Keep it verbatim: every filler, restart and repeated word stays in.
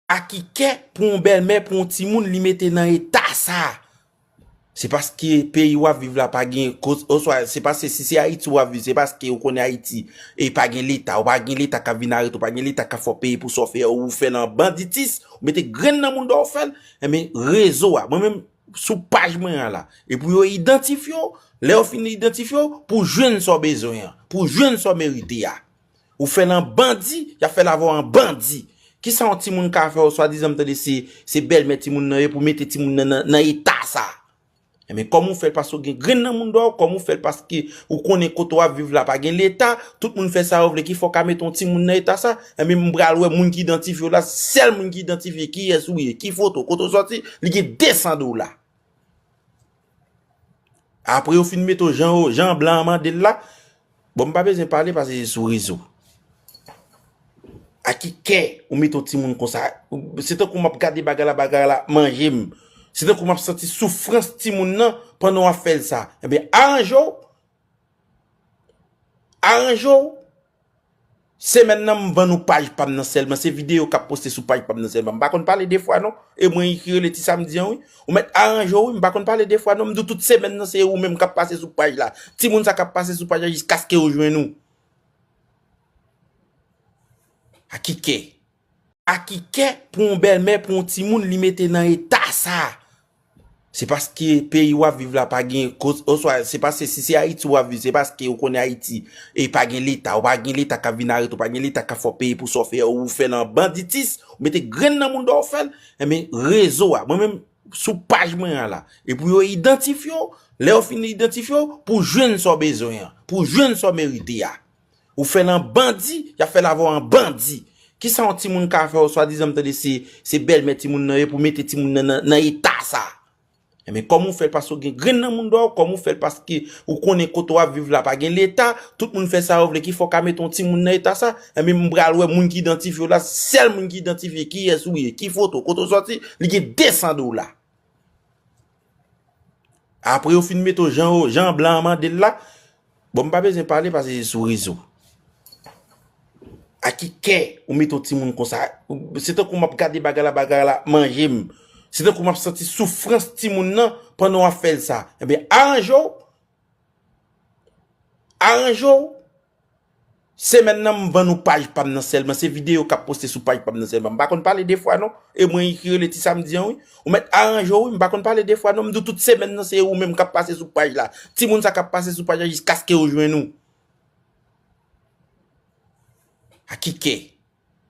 A ki kè pou yon bèlmè, pou yon timoun, li mete nan eta sa? Se paske peyi w ap viv la pa gen koz, oswa se paske si se Ayiti w ap viv, se paske ou konnen Ayiti, e pa gen leta, ou pa gen leta k ap vin arete, ou pa gen leta k ap fè w peye pou sa w fè, ou fè l an banditis, ou mete grenn nan moun dò, ou fè l, enben, rezo a, mwen menm, sou paj mwen an la, e pou yo idantifye w, lè yo fin idantifye w, pou w jwenn sa w bezwen an, pou w jwenn sa w merite a. Ou fè l an bandi, y ap fè l avè w an bandi. Kisa yon timoun ka fè w, swadizan m tande se, se bèlmè timoun nan ye pou mete timoun nan, nan, nan eta sa? Enben, kòm ou fè l paske w gen grenn nan moun dò, kòm ou fè l paske ou konnen kote w ap viv la pa gen leta, tout moun fè sa yo vle, ki fè w ka mete yon timoun nan eta sa? Enben, m pral wè moun ki idantifye w la, sèl moun ki idantifye kiyès ou ye, ki foto, kote w sòti, li gen de san dola. Apre yo fin mete w jan, jan blan an mande l la, bon, m pa bezwen pale paske se sou rezo. A ki kè ou mete yon timoun konsa? Se tankou m ap gade bagay la, bagay la manje m. Se tankou m ap santi soufrans timoun nan pandan w ap fè l sa. Enben, aranje w. Aranje w. Semèn nan, m vann ou paj pa m nan sèlman. Se videyo k ap poste sou paj pa m nan sèlman. M pa konn pale de fwa non. E mwen ki rele Ti Samdi an, wi. Ou mèt aranje w, wi. M pa konn pale de fwa non. M di w tout semèn nan, se ou menm k ap pase sou paj la. Timoun sa k ap pase sou paj la jiskaske yo jwenn ou. A ki kè? A ki kè pou yon bèlmè, pou yon timoun, li mete nan eta sa? Se paske peyi w ap viv la pa gen koz, oswa se paske si se Ayiti w ap viv, se paske ou konnen Ayiti, e pa gen leta, ou pa gen leta k ap vin arete, ou pa gen leta k ap fè w peye pou sa w fè, ou fè l an banditis, ou mete grenn nan moun dò, ou fè l, enben, rezo a, mwen menm, sou paj mwen an la, e pou yo idantifye w, lè yo fin idantifye w, pou w jwenn sa w bezwen an, pou w jwenn sa w merite a. Ou fè l an bandi, y ap fè l avè w an bandi. Kisa yon timoun ka fè w, swadizan m tande se, se bèlmè timoun nan ye pou mete timoun nan, nan, nan eta sa? Enben, kòm ou fè l paske w gen grenn nan moun dò, kòm ou fè l paske ou konnen kote w ap viv la pa gen leta, tout moun fè sa yo vle, ki fè w ka mete yon timoun nan eta sa? Enben, m pral wè moun ki idantifye w la, sèl moun ki idantifye kiyès ou ye, ki foto, kote w sòti, li gen de san dola. Apre yo fin mete w jan, jan blan an mande l la, bon, m pa bezwen pale paske se sou rezo. A ki kè ou mete yon timoun konsa? Se tankou m ap gade bagay la, bagay la manje m. Se tankou m ap santi soufrans timoun nan pandan w ap fè l sa. Enben, aranje w. Aranje w. Semèn nan, m vann ou paj pa m nan sèlman. Se videyo k ap poste sou paj pa m nan sèlman. M pa konn pale de fwa non. E mwen ki rele Ti Samdi an, wi. Ou mèt aranje w, wi. M pa konn pale de fwa non. M di w tout semèn nan, se ou menm k ap pase sou paj la. Timoun sa k ap pase sou paj la jiskaske yo jwenn ou. A ki kè?